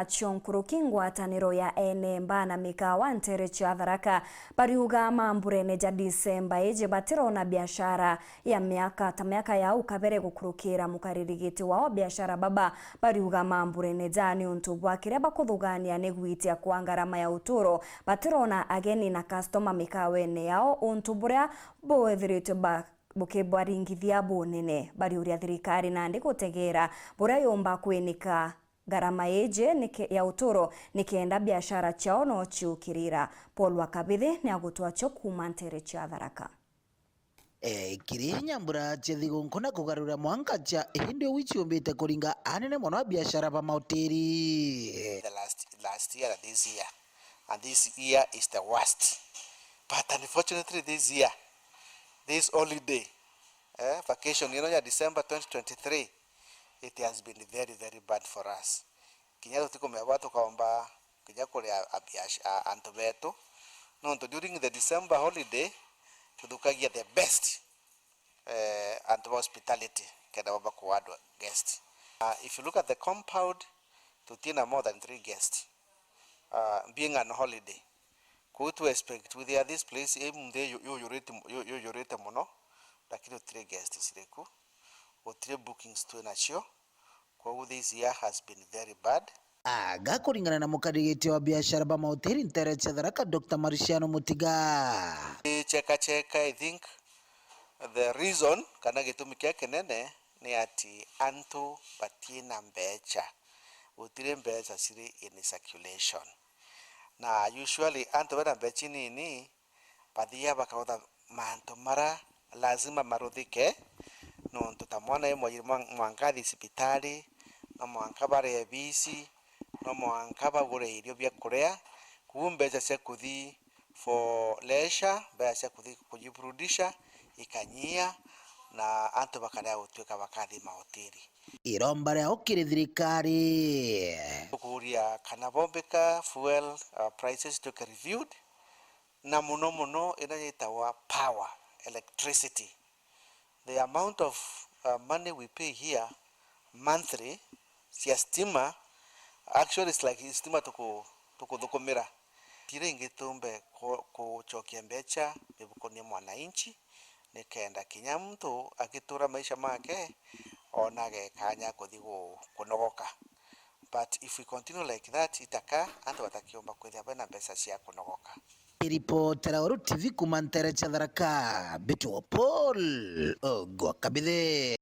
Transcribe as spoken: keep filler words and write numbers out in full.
Acio nkuruki ngwataniro ya ene mbaa na mikawa ntere cia Tharaka bariuga mamburene ja Disemba iji batirona biashara ya miaka ta miaka ya au kabere gukurukira mukaririgiti wao biashara baba bariuga mamburene ja niuntu bwa kiria bakuthugania ni gwitia kwa ngarama ya uturo, batirona ageni na customer mikawene yao untu buria bwethiritwe ba bukibaringithia bunene. Bariuria thirikari nandi gutegera buria yumba kwinika ngarama iji nike-, ya uturo nikenda biashara ciao no ciukirira. Paul wa Kabithi ni agutwa cio kuuma ntere cia Tharaka. E, kiri nyambura cia thigunku na kugarura mwanka cia indi uu ciumbite kuringa anene mono a biashara ba mahoteli. The last, last year and this year, and this year is the worst. But unfortunately this year, this holiday, eh, vacation ino ya December twenty twenty-three, it has been very, very bad for us. Kinya tutikumenya bwa tukaomba kinya kuria a-, a-, biash-, a-, antu betu, nontu during the December holiday tuthukagia the best, eh, antu ba hospitality kenda baba kuward guest. Uh, if you look at the compound, tutina more than three guests, uh, being an holiday. Kuu tu expect withia this place, eh, munthi yu-, yuyurite mu-, yu-, yuyurite muno, lakini gutiri guests ciri ku, gutiri bookings twi nacio, koguo this year has been very bad. Aga kuringana na mukarigiti wa biashara ba mahoteli ntere cia Tharaka, Doctor Marciano Mutiga. Cheka cheka, I think the reason kana gitumi kia kinene ni ati antu batina mbecha, gutiri mbecha ciri in circulation. Na usually antu bena mbecha inini, bathia bakautha mantu mara lazima maruthike, nontu ta mwana e mwairi mwa-, mwanka athi cibitari, no mwanka barie bisi, no mwanka bagure irio bia kuria, kwou mbecha cia kuthi for leisure, mbecha cia kuthi kujiburudisha ikanyia, na antu bakarega gutwika bakathi mahoteli. Iromba riao kiri thirikari. Tukuria kana bombika fuel, uh, prices tuke reviewed, na muno muno ina yitawa power, electricity. The amount of, uh, money we pay here monthly cia stima, actually it's like stima tuku-, tukuthukumira. Tiri ingi tumbe ku-, kucokia mbecha mibukoni ya mwananchi, nikenda kinya muntu agitura maisha make, onage kanya kuthi gu-, kunogoka. But if we continue like that, itaka antu batakiumba kwithia bena mbecha cia kunogoka. Ripotera Weru T V kuma ntere cia Tharaka, Bitu Paul Ogwa Kabithe.